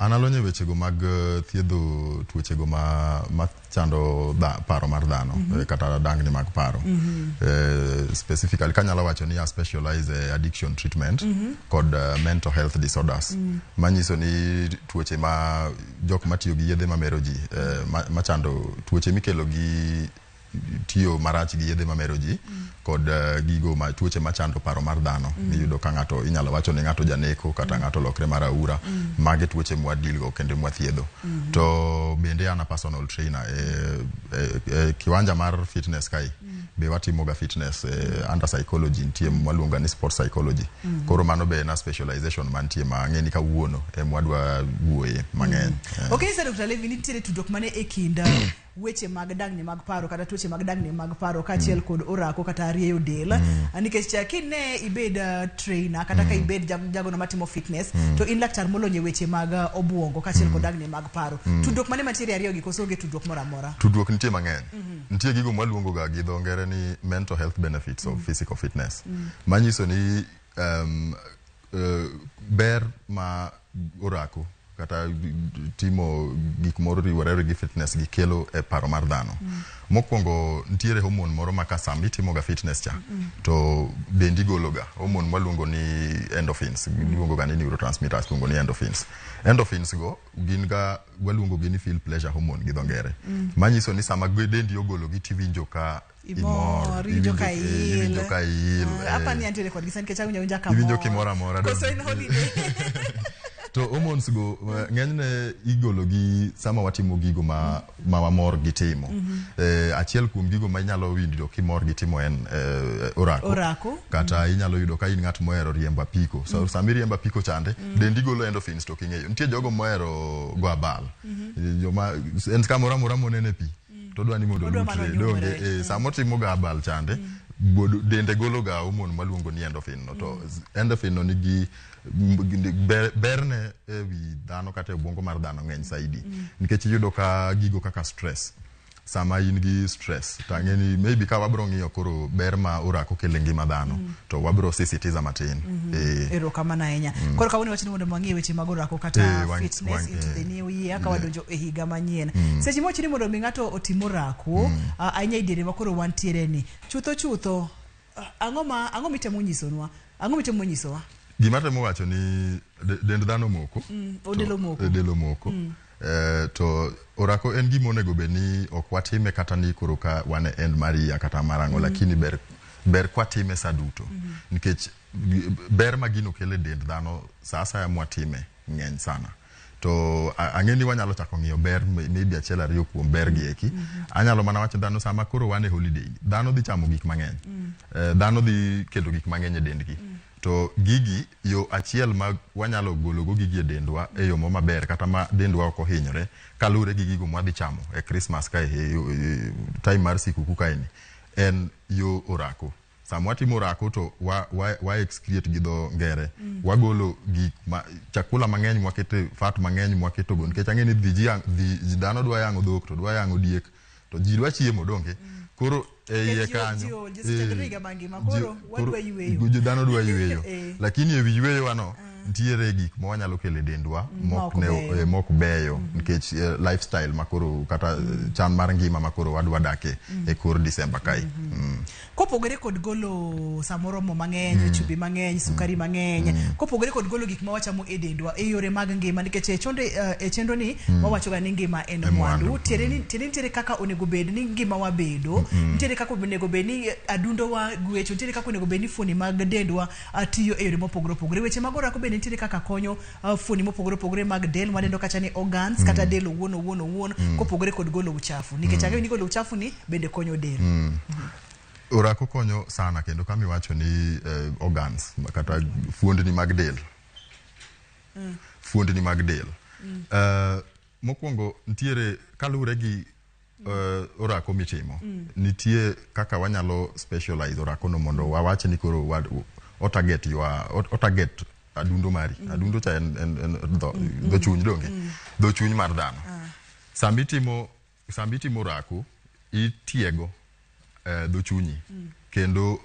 An alony e wechego mag thiedho tuochego ma machando paro mar dhano kata dangni mag paro. Specifically kanyalo wacho ni a specialize e addiction treatment kod mental health disorders. Manyiso ni tuoche ma jok matiyo gi yedhe mamero ji machando tuoche mikelo gi tiyo marach gi yedhe mamero ji kod gigo ma tuoche machando paro mar dhano miyudo ka ng'ato inyalo wacho ni ng'ato janeko kata ng'ato lokre mar aura. Mage tuoche mwa deal go kendo mwathiedho. To bende an a personal trainer e kiwanja mar fitness kae be watimo ga fitness under psychology nitie mwaluongo ni sport psychology. Koro mano be en a specialization mantie ma ang'e ni kawuono emwadwa wuoye mang'eny. Ok ni Dr. Levi, nitiere tudruok mane e kind weche mag dangni mag paro kata tuoche mag dangni mag paro kaachiel kod orako kata rieyo del? Nikech kine ibed trainer kata ka ibed jagono matimo fitness to in laktar molony e weche mag obuongo kaachiel kod dangni mag paro, tudruok mane mantiere ariyo gi, koso onge tudruok moro amora? Tudruok nitie mang'eny. Nitie gigo mwaluongo ga gi dho ngere ni mental health benefits of physical fitness. Manyiso ni ber ma orako kata timo gik moro riwore gi fitness gi kelo e paro mar dhano. Mokwongo nitiere hormone moro ma ka sama itimo ga fitness cha to dendi golo ga hormone mwaluongo ni endorphins, iluongo ga ni neurotransmitters, iluongo ni endorphins. Endorphins go gin ga waluongo gi ni feel pleasure hormone gi dho ngere. Manyiso ni sama dendi ogolo gi tiwinjo ka imor, iwinjo ka il. Iwinjo ka il. Apa ni antiere kodgi sani nikech awinjo awinja ka Iwinjo mor. kimor amora. Koso en holiday? To hormones go ng'enyne igolo gi sama watimo gigo ma wamor gi timo. Achiel kuom gigo ma inyalo winjo kimor gi timo en orako. Orako. Kata inyalo yudo ka in ng'at mohero riembo apiko. So sama iriembo apiko chande, dendi golo endorphins to ok ing'eyo. Nitie jogo mohero go abal. Joma en kamoro amora monene pi to odwa ni mondo Odwa mana olutre. Donge onyumre. Sama otimo ga abal chande, dende golo ga hormone maluongo ni endorphin no. To endorphin no nigi berne e wi dhano kata e obwongo mar dhano ng'eny saidi. Nikech iyudo ka gigo kaka stress, sama in gi stress to ang'e ni maybe ka wabro ng'iyo koro ber ma orako kelo e ngima dhano to wabro sisitiza matin. Erokamano ahinya. Koro kawuono wach ni mondo wang'i weche mag orako kata fitness into the new year ka wadonjo e higa manyien. Seche mwacho ni mondo mi ng'ato otim orako, ahinya e diere ma koro wantiere ni, chutho chutho, ang'o mitemo nyisonwa? Ang'o mitemo nyisowa? Gima temo wacho ni dend dhano moko. Del omoko. Del omoko. To orako en gima onego bed ni ok watime kata ni koro ka wan e end mar year kata mar ang'o, lakini ber kwatime sa duto. Nikech ber ma gino kelo e dend dhano sa asaya mwatime ng'eny sana. To ang'e ni wanyalo chako ng'iyo ber maybe achiel ariyo kuom ber gi eki. Anyalo mana wacho dhano sama koro wan e holiday, dhano dhi chamo gik mang'eny. Dhano dhi kelo gik mang'eny e dendgi. To gigi yo achiel ma wanyalo gologo gigi e dendwa e yo mo maber kata ma dendwa ok ohinyore kaluwore gi gigo mwadhi chamo e Christmas kae, e time mar sikuku kae ni en yo orako. Sama watimo orako to wa excrete gi dho ngere. Wagolo gik ma chakula mang'eny mwakete, fat mang'eny mwaketo go, nikech ang'e ni dhi ji dhi dhano dwa yang'o dhok to dwa yang'o diek to ji dwa chiemo, donge? Koro e iye kanyo Ji ol, ji osechandore higa mangima, koro wadwa yweyo. Dhano dwa yweyo. Lakini e wi yweyo wano nitiere gik ma wanyalo kelo e dendwa mok beyo. Mok beyo nikech lifestyle ma koro kata chan mar ngima ma koro wadwa dake e kor December kae. Kopogore kod golo samoro mo mang'eny, chumbi mang'eny, sukari mang'eny, kopogore kod golo gik ma wachamo e dendwa e yore mag ngima, nikech e chenro ni wawacho ga ni ngima en En mwandu. mwandu. Tiende nitiere kaka onego bed ni ngima wa bedo, nitiere kaka onego bed ni adundo wa gwecho, nitiere kaka onego bed ni fuoni mag dendwa tiyo e yore mopogore opogore. Weche mag orako bende nitiere kaka konyo fuoni mopogore opogore mag del, mwadendo kacha ni organs, kata del owuon owuon owuon, kopogore kod golo uchafu, nikech ang'eyo ni golo uchafu ni bende konyo del. Orako konyo sana kendo kama iwacho ni organs kata fuondni mag del. Fuondni mag del. Mokwongo nitiere kaluwore gi orako mitimo. Nitie kaka wanyalo specialize orako no mondo wawach ni koro o target your o target adundo mari. Adundo cha en dho chuny, donge? Dho chuny mar dhano. Sama itimo orako itiego dho chunyi kendo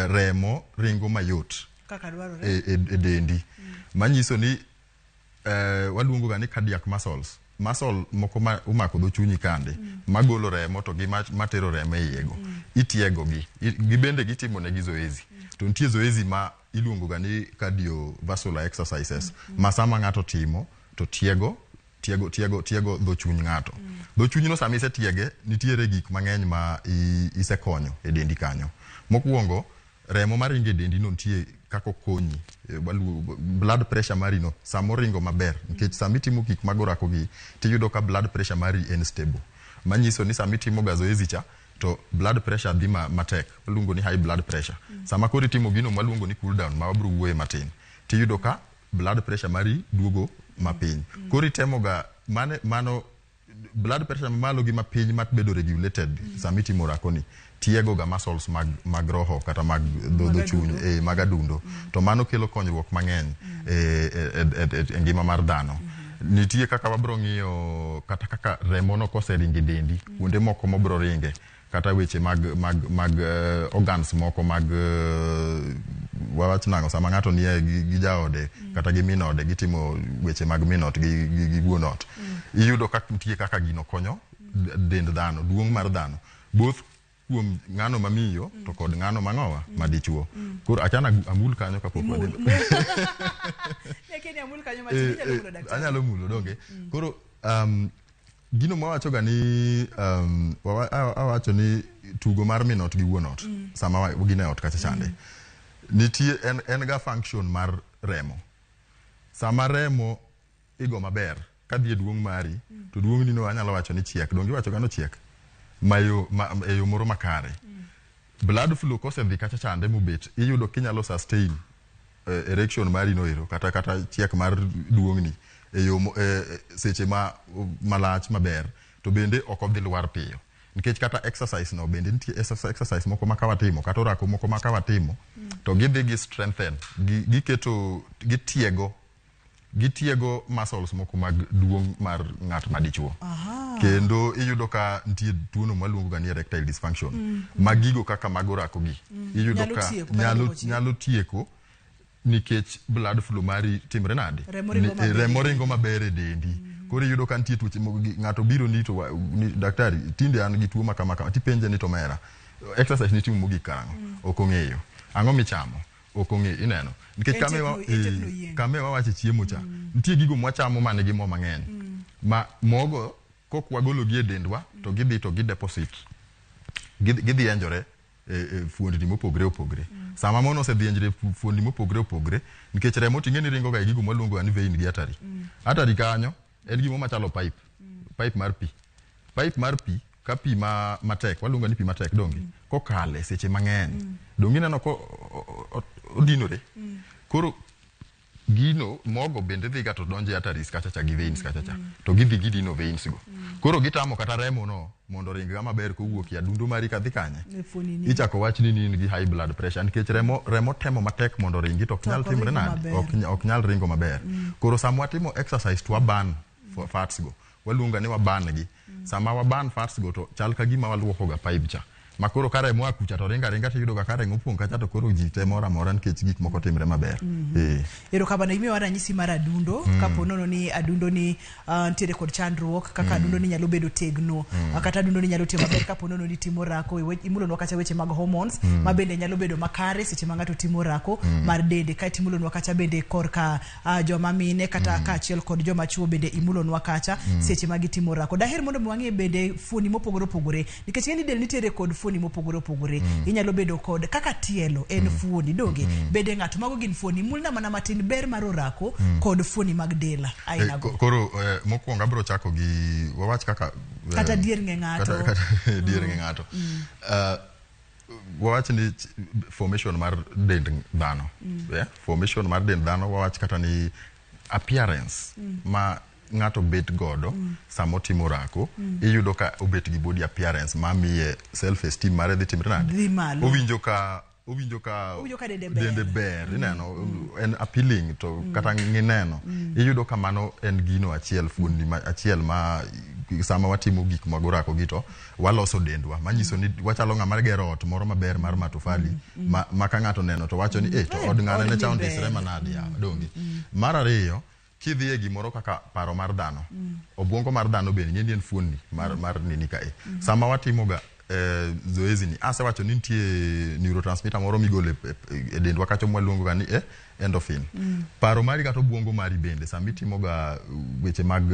remo ringo mayot kaka dwarore e dendi. Manyiso ni Waluongo ga ni cardiac muscles, muscle moko ma omako dho chunyi kande magolo remo to gi matero remo e iye go. Itiego gi. Gibende gitimo negi zoezi. To nitie zoezi ma iluongo ga ni cardiovascular exercises ma sama ng'ato timo to tiego tiego tiego tiego dho chuny ng'ato. Dho chuny no sama isetiege, nitiere gik mang'eny ma isekonyo e dendi kanyo. Mokwongo, remo maringo e dendi no nitie kaka okonyi. Blood pressure mari no sama oringo maber, nikech sama itimo gik mag orako gi, tiyudo ka blood pressure mari en stable. Manyiso ni sama itimo ga zoezi cha, to blood pressure dhi matek, waluongo ni high blood pressure. Sama koro itimo gino mwaluongo ni cool down, ma wabiro wuoye matin, tiyudo ka blood pressure mari duogo mapiny. Koro itemo ga mane, mano blood pressure mamalo gi mapiny mabedo regulated sama itimo orako ni tiego ga muscles mag roho kata mag dho chuny, mag adundo. To mano kelo konyruok mang'eny e ngima mar dhano. Nitie kaka wabro ng'iyo kata kaka remo no koseringo e dendi, kuonde moko mobro ringe, kata weche mag organs moko mag wawach nang'o, sama ng'ato nie gi jaode kata gi min ode, gitimo weche mag min ot gi wuon ot, iyudo ka nitie kaka gino konyo dend dhano, duong' mar dhano, both kuom ng'ano mamiyo to kod ng'ano mang'owa madichuo. Koro achana amul kanyo kapok wadhi. Lakini amul kanyo matin, inyalo mulo, daktari. Anyalo mulo, donge? Koro gino mawacho ga ni awacho ni tugo mar min ot gi wuon ot sama gin e ot kacha chande nitie en ga function mar remo. Sama remo igo maber kadhi e duong' mari, to duong'ni no anyalo wacho ni chiek, donge iwacho ga nochiek mayo ma, e yo moro makare. Blood flow kosedhi kacha chande mobet, iyudo kinyalo sustain erection mari no ero kata chiek mar duong'ni e yo seche ma malach maber, to bende ok odhi lwar piyo, nikech kata exercise no bende nitie exercise moko ma kawatimo kata orako moko ma kawatimo to gidhi gi strengthen giketo gitiego muscles moko mag duong' mar ng'at madichuo. Kendo iyudo ka nitie tuono mwaluongo ga ni erectile dysfunction, ma gigo kaka mag orako gi iyudo Nyalo ka tieko kata nyalo duoko chien. Nyalo tieko, nikech blood flow mari timre nade? Remo ringo maber. Remo ringo maber e dendi. Koro iyudo ka nitie tuoche moko ng'ato biro ni to ni, daktari, tinde an gi tuo ma kama kama, tipenje ni to mera exercise nitimo mogik karang'o? Ok ong'eyo. Ang'o michamo? Ok ong'eyo. Ineno, nikech En kame en tekno yieng'. Kame wawache chiemo cha, nitie gigo mwachamo man gi mo mang'eny ma mogo kok wagologi e dendwa to gidhi to gideposit, gidhi enjore e fuondni mopogre opogre. Sama mono osedhi enjore e fuondni mopogre opogre, nikech remo ting'e ni ringo ga e gigo mwaluongo ga ni vein gi artery. Artery kanyo en gimo machalo pipe mar pi, pipe mar pi ka pi ma matek, waluongo ni pi matek, donge? Kokale seche mang'eny, donge ineno ko odinore? Koro gino mogo bende dhi ga to donjo e arteries kacha cha gi veins kacha cha, to gidhi gidino veins go. Koro gitamo kata remo no mondo ring ga maber kowuok e adundo mari kadhi kanye? E fuonini. Ichako wach ni in gi high blood pressure nikech remo temo matek mondo ringi to ok To nyal ok timre oringo nade? maber. Ok nyal ringo maber. Koro sama watimo exercise to waburn fats go, waluongo ni waburn gi. Sama waburn fats go to chal ka gima waluoko ga pipe cha, ma koro ka remo a kucha to ringo aringa, tiyudo ga ka remo opong' kacha, to koro ji te mor amora nikech gik moko timre maber. Erokamano, imiyowa ranyisi mar adundo. Kapo nono ni adundo ni nitiere kod chandruok, kaka adundo ni nyalo bedo tegno, kata adundo ni nyalo tiyo maber kapo nono ni timo orako. Imulonwa kacha weche mag hormones ma bende nyalo bedo makare seche ma ng'ato timo orako mar dende. Kaeto imulonwa kacha bende korka joma mine kata kaachiel kod joma chuo bende imulonwa kacha seche ma gitimo orako. Daher mondo mi wang'e bende fuoni mopogore opogore, nikech ing'e ni del nitiere kod fuoni mopogore opogore. Inyalo bedo kod kaka tielo en fuoni, donge? Bede ng'ato, mago gin fuoni. Mulna mana matin ber mar orako kod fuoni mag del aina go. Koro mokwongo abiro chako gi wawach kaka Kata dier ng'e ng'ato. Kata dier ng'e ng'ato. Wawach ni formation mar dend dhano, yeah? Formation mar dend dhano, wawach kata ni appearance ma ng'ato bet godo sama otimo orako, iyudo ka obet gi body appearance ma miye self esteem mare dhi timre nade? Dhi malo. Owinjo ka Owinjo ka dende ber. Dende ber, ineno, en appealing to kata ngineno, iyudo ka mano en gino achiel, fuonni achiel ma sama watimo gik mag orako gi to waloso dendwa, manyiso ni wachalo ng'ama gero ot moro maber mar matofali ma ka ng'ato neno to wacho ni, eh, to od ng'ane ne odni cha ondisre ber. manade yawa, donge? Mar ariyo, Kidhi e gimoro kaka paro mar dhano, obwongo mar dhano bende ing'e ni en fuonni mar nini kae. Sama watimoga zoezi ni, asewacho ni nitie neurotransmitter moro migolo e dendwa kacha mwaluongo ga ni endorphin. Paro mari kata obwongo mari bende sama itimoga weche mag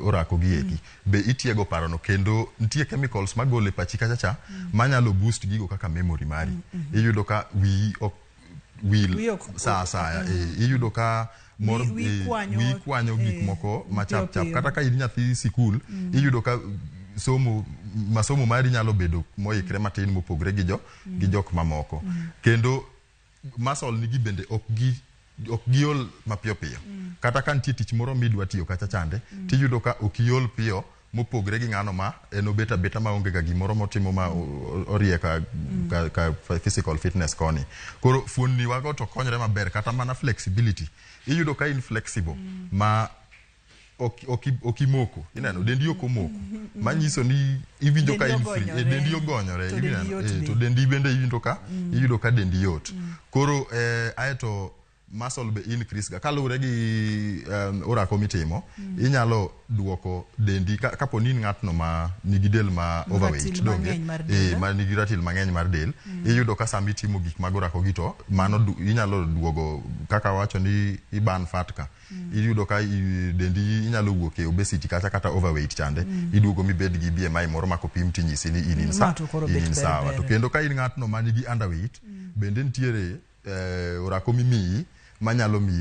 orako gi eki, be itiego parono kendo nitie chemicals magolo e pachi kacha cha manyalo boost gigo kaka memory mari. Iyudo ka wiyi ok wil Wiyi ok- sa asaya. Iyudo ka mor Wiyi kwanyo, wiyi kwanyo gik moko machap chap. piyo. Kata ka in nyathi sikul, iyudo ka somo masomo mari nyalo bedo moikre matin mopogre gi jok mamoko. Kendo muscle nigi bende ok giol mapiyo piyo. Kata ka nitie tich moro midwa tiyo kacha chande, tiyudo ka ok iol piyo mopogre gi ng'ano ma en obet abeta maonge ga gimoro motimo ma orie ka physical fitness koni. Koro fuonni wago to konyre maber kata mana flexibility. Iyudo ka in flexible ma ok imoko. Ineno, dendi ok omoko. Manyiso ni iwinjo ka Dendi in free. ogonyore. Dendi ogonyore. To dendi ineno, yot be. To dendi bende iyudo ka dendi yot. Koro aeto muscle be increase ga kaluwore gi orako mitimo. Inyalo duoko dendi kapo ni in ng'atno ma nigi del ma overweight, Ratil donge? mang'eny mar del, eh? Ma nigi ratil mang'eny mar del. Iyudo ka sama itimo gik mag orako gi to mano inyalo duogo kaka wacho ni i-burn fat ka. Iyudo ka dendi inyalo wuok e obesity kacha kata overweight chande. Iduogo mibed gi BMI moro ma kopim tinyisi ni in Ma to koro in bet in ber sawa. ber. To kendo ka in ng'atno ma nigi underweight, bende nitiere orako mimiyi manyalo miyi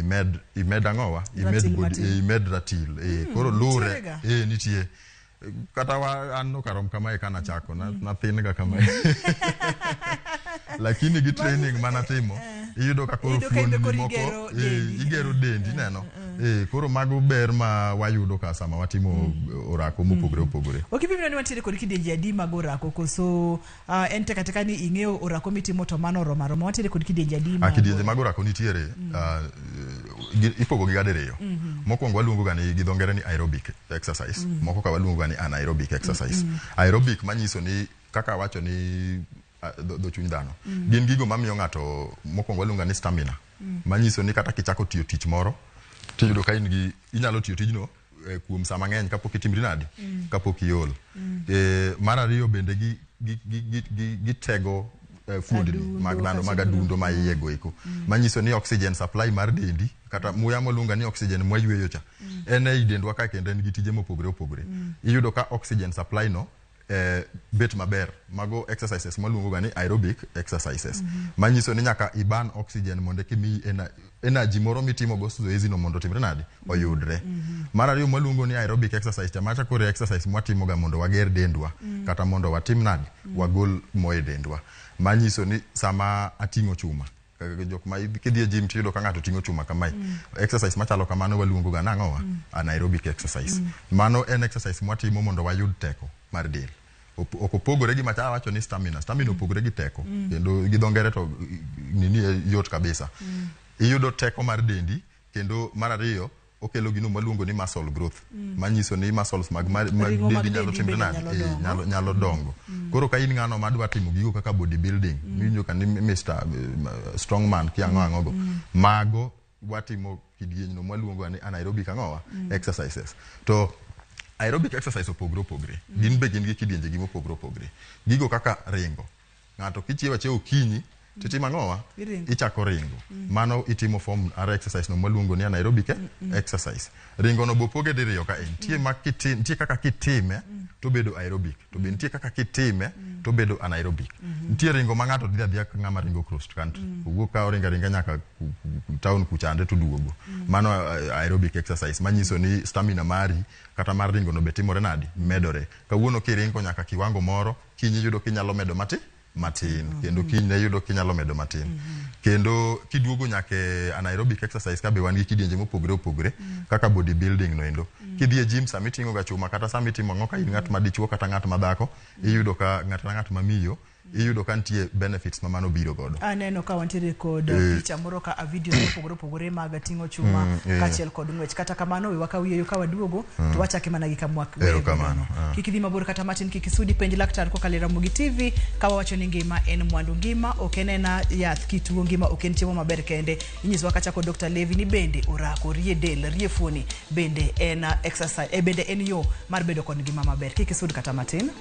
imed ang'owa? Imed Ratil body, matin. Imed ratil. Koro lure. Nitiere ga? Nitie. Kata wa an nokarom kamae kanachako, nathin ga kamae. Lakini gi training manatimo, iyudo ka koro Iyudo ka in be fuonni koro moko, igero dendi. Igero dendi, ineno. Koro mago ber ma wayudo ka sama watimo orako mopogore opogore. Ok ipimna ni wantiere kod kidienje adi mag orako koso en tek ateka ni ing'eyo orako mitimo to mano oromo aroma. Wantiere kod kidienje adi mag Kidienje mag orako nitiere, ipogo gi diriyo. Mokwongo waluongo ga ni gi dho ngere ni aerobic exercise. Moko ka waluongo ga ni anaerobic exercise. Aerobic manyiso ni kaka awacho ni dho chuny dhano. Gin gigo mamiyo ng'ato mokwongo waluongo ni stamina. Manyiso ni kata kichako tiyo tich moro, tiyudo ka in gi inyalo tiyo tijno kuom saa mang'eny kapok itimri nadi, kapok iol. Mar ariyo bende gitego fuondni Adundo, mag dhano mag kata adundo ma iye go eko. Manyiso ni oxygen supply mar dendi kata muya mwaluongo ni oxygen mwayweyo cha en ei dendwa ka kendo en gi tije mopogore opogore. Iyudo ka oxygen supply no bet maber. Mago exercises mwaluongo ga ni aerobic exercises. Manyiso ni nyaka i-burn oxygen mondo eka imiyi energy moro mitimo go zoezi no mondo otimre nadi? Oyudre. Mar ariyo mwaluongo ni aerobic exercise cha macha koro exercise mwatimo ga mondo wager dendwa kata mondo watim nadi? Wagol mo e dendwa. Manyiso ni sama ating'o chuma, kaka jok ma kidhi e gym tiyudo ka ng'ato ting'o chuma kamae. Exercise machalo kamano waluongo ga nang'owa? Anaerobic exercise. Mano en exercise mwatimo mondo wayud teko mar del. Ok opogore gi macha awacho ni stamina. Stamina opogore gi teko. Kendo gi dho ngere to nini e yot kabisa. Iyudo teko mar dendi kendo mar ariyo okelo gino mwaluongo ni muscle growth. Manyiso ni muscles mag Ring'o mag dendi nyalo dendi timre bende nade? nyalo dongo. Nyalo dongo. Koro ka in ng'ano madwa timo gigo kaka bodybuilding, miwinjo ka ni Mr. Strongman ki ang'o ang'o go. Mago watimo kidieny no mwaluongo ni anaerobic ang'owa? Exercises. To aerobic exercise opogore opogore. Gin be gin gi kidienje gi mopogore opogore. Gigo kaka ringo. Ng'ato kichiewo achiewa okinyi titimo ang'owa? Iringo. Ichako ringo. Mano itimo form mar exercise no mwaluongo ni anaerobic exercise. Ringo no bopoge diriyo ka en. Nitie ma nitie kaka kitime to bedo aerobic. To be nitie kaka kitime to bedo anaerobic. Nitie ringo ma ng'ato dhi adhiya ka ng'ama ringo cross country. Owuok ka oringo aringa nyaka town kuchande to duogo. Mano aerobic exercise manyiso ni stamina mari kata mar ringo no be timore nadi? Medore. Kawuono kiringo nyaka kiwango moro, kiny iyudo kinyalo medo matin. Kendo kiny ne iyudo kinyalo medo matin. Kendo kiduogo nyaka e anaerobic exercise ka be wan gi kidienje mopogore opogore kaka bodybuilding no endo. Kidhi e gym sama iting'o ga chuma kata sama itimo ang'o ka in ng'at ma dichuo kata ng'at ma dhako, iyudo ka ng'at ma miyo Iyudo ka nitie benefits ma mano biro godo. Aneno ka wantiere kod picha moro ka a videos mopogore opogore mag ting'o chuma kaachiel kod ng'wech. Kata kamano we wakaw yueyo, ka waduogo to wachake mana gi kama Erokamano, ah. Kik idhi mabor kata matin, kik isudi. Penj laktar kokalo e Ramogi TV ka wawacho ni ngima en mwandu. Ngima ok en ena yath kituo, ngima ok en chiemo maber kende. Inyisowa kacha kod Dr. Levi ni bende orako, rie del, rie fuoni bende en exercise, bende en yo mar bedo kod ngima maber. Kik isud kata matin.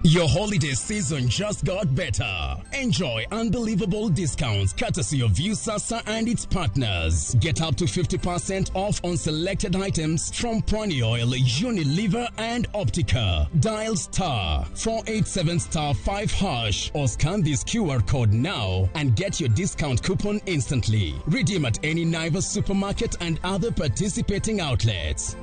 Your holiday season just got better. Enjoy unbelievable discounts courtesy of Viusasa and its partners. Get up to 50% off on selected items from Pwani Oil, Unilever, and Optica. Dial star 487 star 5 hash or scan this QR code now and get your discount coupon instantly. Redeem at any Naivas supermarket and other participating outlets.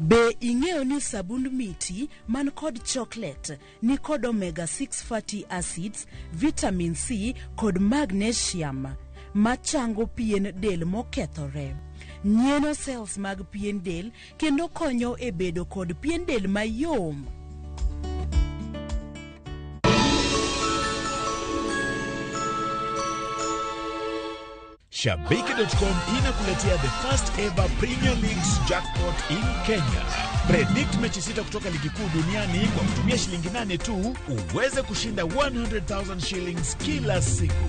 Be ing'eyo ni sabund miti man kod chocolate ni kod omega 6 fatty acids, vitamin C kod magnesium machango pien del mokethore, nyieno cells mag pien del kendo konyo e bedo kod pien del mayom? Shabiki.com inakuletea the first ever Premier Leagues jackpot in Kenya. Predict mechi sita kutoka ligi kuu duniani kwa kutumia shilingi 8 tu uweze kushinda 100,000 shillings kila siku.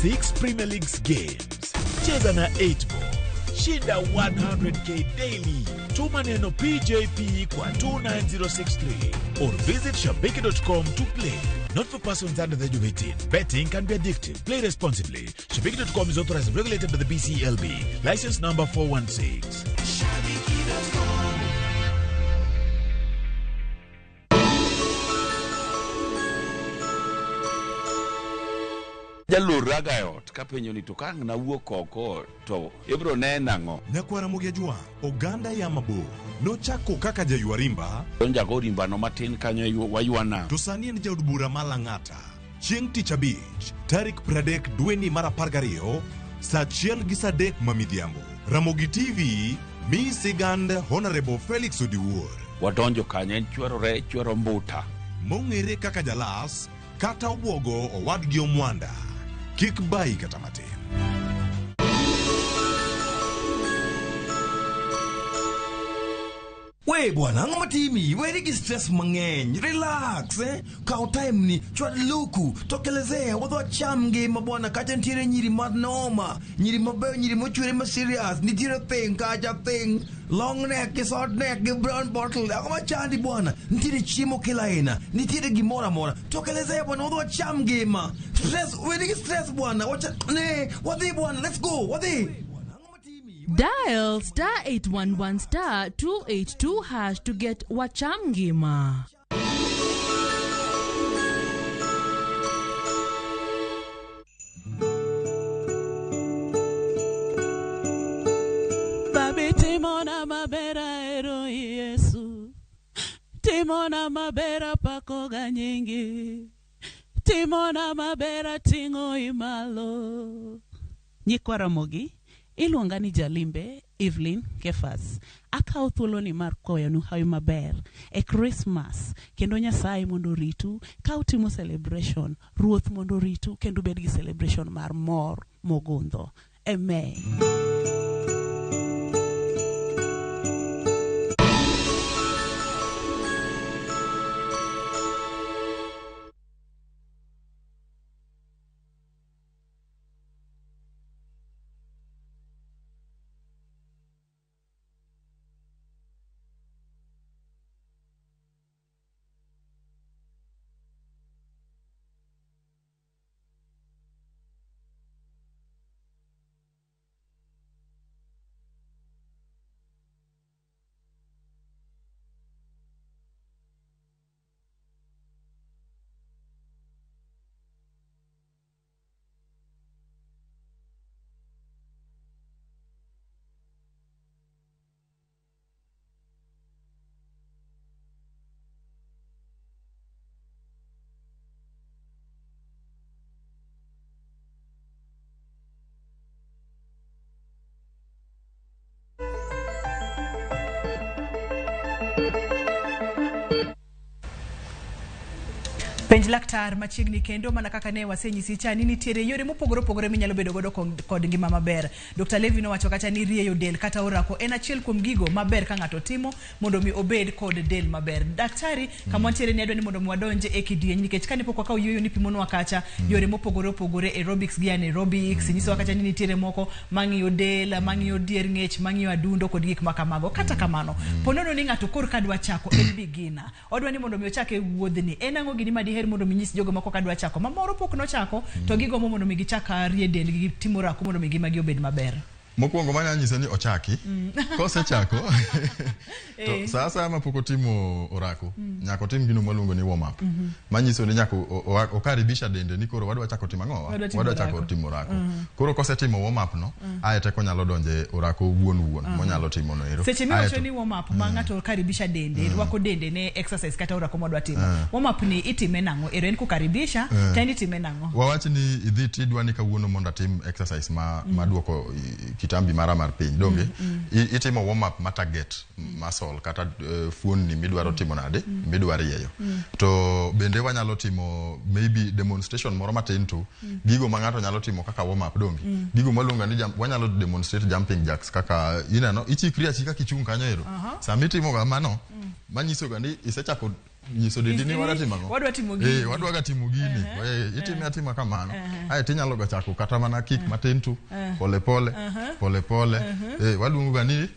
6 Premier Leagues games. Cheza na 8 ball. Shinda 100K daily. Tuma neno PJP kwa 29063 or visit shabiki.com to play. Not for persons under the age of 18. Betting can be addictive. Play responsibly. Shabiki.com is authorized and regulated by the BCLB. License number 416. Jalor raga e ot kapenjo ni to ka ang' nawuok oko to ibro nena ang'o? Nyakwara Ramogi oganda ya mabor nochako kaka jaywa rimba. Donjago rimbano matin kanyo waywa nam. To sani en jaod bura ma Lang'ata. Chieng' tich abich tarik 30 dweni mar 12 sa 1 gi sa 3 ma midhiambo, Ramogi TV mi sigand Honorable Felix Odiwuor. Wadonjo kanyo en chwero re chwero mbuta. Mong'ere kaka Jalas kata Obwogo owadgi Omwanda. Kik bayi kata matin. We bwana, ang'o matimi? Weri gi stress mang'eny. Relax, eh? Kaw time ni, chwad luku, tokelezea, wadhi wacham ngima bwana. Kacha nitiere nyiri manoma, nyiri mabeyo, nyiri mochwere ma serious, nitiere thing kacha thing, long neck gi short neck gi brown bottle. Ang'o machandi bwana? Nitiere chiemo kila aina, nitiere gimoro amora. Tokelezea bwana, wadhi wacham ngima. Stress, weri gi stress bwana. Wacha, ne, wadhi bwana, let's go, wadhi. Dial star 811 star 282 hash to get Wacham Ngima. Babi timona maber ahero Yesu. Timona maber apakoga nyingi. Timona maber ating'o imalo. Nyikwa Ramogi, iluonga ni Jalimbe Evelyn Kefas. Akawo thuoloni mar kwayonu hawi maber e Christmas kendo Nyasaye mondo oritu ka utimo celebration. Ruoth mondo oritu kendo ubed gi celebration mar mor mogundho. Amen. Penj laktar machiegni kendo mana kaka ne wasenyisi cha ni nitiere yore mopogore opogore minyalo bedo godo kod ngima maber. Dr. Levi nowacho kacha ni rieyo del kata orako en achiel kuom gigo maber ka ng'ato timo mondo mi obed kod del maber. Daktari, kama wantiere ni adwa ni mondo mi wadonj e kidieny nikech kane pok wakawo yueyo ni pimonwa kacha yore mopogore opogore aerobics gi anaerobics, nyisowa kacha ni nitiere moko mang'iyo del, mang'iyo dier ng'ech, mang'iyo adundo kod gik ma kamago. Kata kamano, po nono ni ng'ato korka dwa chako en beginner, odwa ni mondo mi ochak e wuodhni, en ang'o gini ma diher mondo mi nyis jogo ma koka dwa chako, ma moro pok nochako to gigombo mondo mi gichak rie dendgi gi timo orako mondo mi ngimagi obed maber? Mokwongo manya nyise ni ochaki. Kosechako to sa asaya mapok otimo orako, nyaka otim gino mwaluongo ni warm up. Manyiso ni nyaka okaribisha dende ni koro wadwa chako timo ang'owa? Wadwa timo Wadwa chako orako. timo orako. Koro kosetimo warm up no, ae teko nyalo donje orako wuon wuon monyalo timo no ero. Seche Ae miwacho to- ni warm up ma ng'ato karibisha dende, rwako dende ne exercise kata orako modwa timo. Warm up ni itime nang'o? Ero en kukaribisha, to en itime nang'o? Wawach ni idhi tidwa ni kawuono mondo atim exercise ma maduoko kitambi mara mar piny donge itimo warm up ma target muscle kata fuonni midwaro timo nade midwa rieyo to bende wanyalo timo maybe demonstration moro matin to gigo ma ng'ato nyalo timo kaka warm up donge gigo maluongo ni wanyalo demonstrate jumping jacks kaka ineno ichikri achika kichung' kanyo ero sama itimo kamano manyiso ga ni isechako nyiso dendi ni wadwa timo ang'o? Wadwa timo gini. Wadwa ga timo gini. Itime atima kamano. Ae tinyalo ga chako kata mana kick matin tu pole pole pole pole. Waluongo ga ni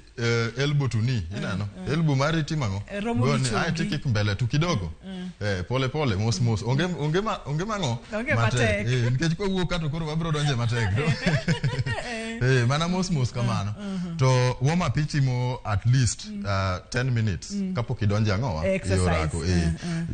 elbow to knee, ineno? Elbow mari timo ang'o? Romo gi Gone, ae chogi. tikik mbele tu kidogo. Pole pole mos mos. Onge mang'o? Onge matek. Nikech kwawuok ka to koro wabiro donje matek. Mana mos mos kamano. To warm up itimo at least 10 minutes kapok idonje ang'owa? E Exercise. orako.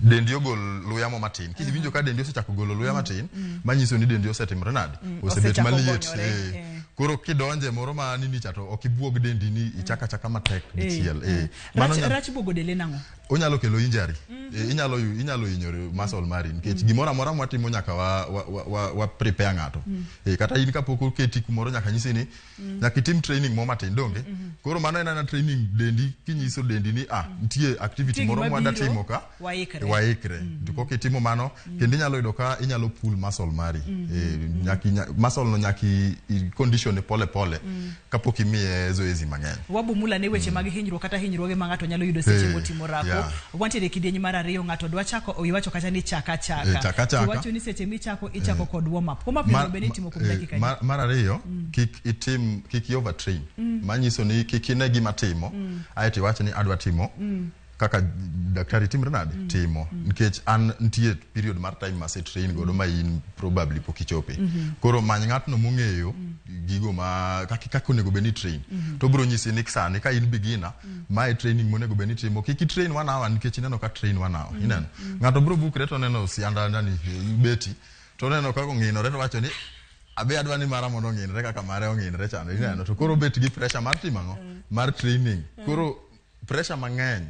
Dendi ogol luya mo matin. Kiwinjo ka dendi osechako golo luya matin, manyiso ni dendi osetimore nade? Osebet Osechako maliet. gonyore, Koro kidonje moro ma nini cha to ok ibuog dendi ni ichaka achaka matek dichiel. Mano Rach buogo del en ang'o? Onyalo kelo injury. Inyalo hinyore muscle mari nikech gimoro amora mwatimo nyaka wa prepare ng'ato. Kata in kapok oketi kumoro nyaka nyisi ni nyaka itim training mo matin donge. Koro mano en ana training dendi kinyiso dendi ni nitie activity Nitie moro gima mwada biro, timo ka waikre. Waikre. To kok itimo mano kendo inyalo yudo ka inyalo pull muscle mari. Muscle no nyaka i condition ne pole pole kapok imiye zoezi mang'eny. Wabumula ne weche mag hinyruok kata hinyruoge ma ng'ato nyalo yudo seche motimo orako. Wantiere e kidieny mar ariyo, ng'ato dwa chako, iwacho kacha ni chaka chaka. Chaka chaka. Iwacho ni seche michako, ichako kod warm up. Warm up onego bed ni itimo kuom dakika adi? Mar ariyo, kik i overtrain. Manyiso ni kik ine gima timo, aeto iwach ni adwa timo kaka daktari timre nade? Timo. Nikech an nitie period mar time mase train godo ma in probably pok ichope. Koro many ng'atno mong'eyo gigo ma kaka onego bed ni train. To obiro nyisi ni sani ka in beginner, mae training monego bed ni timo. Kik i train 1 hour nikech ineno ka train 1 hour. Ineno? Ng'ato biro bukre to oneno sianda nani beti. To oneno kaka ong'inore to wacho ni abe adwa ni mara mondo ong'inre kaka mare ong'inre chande. Ineno? To koro bet gi pressure mar timo ang'o? Mar training. Koro pressure mang'eny.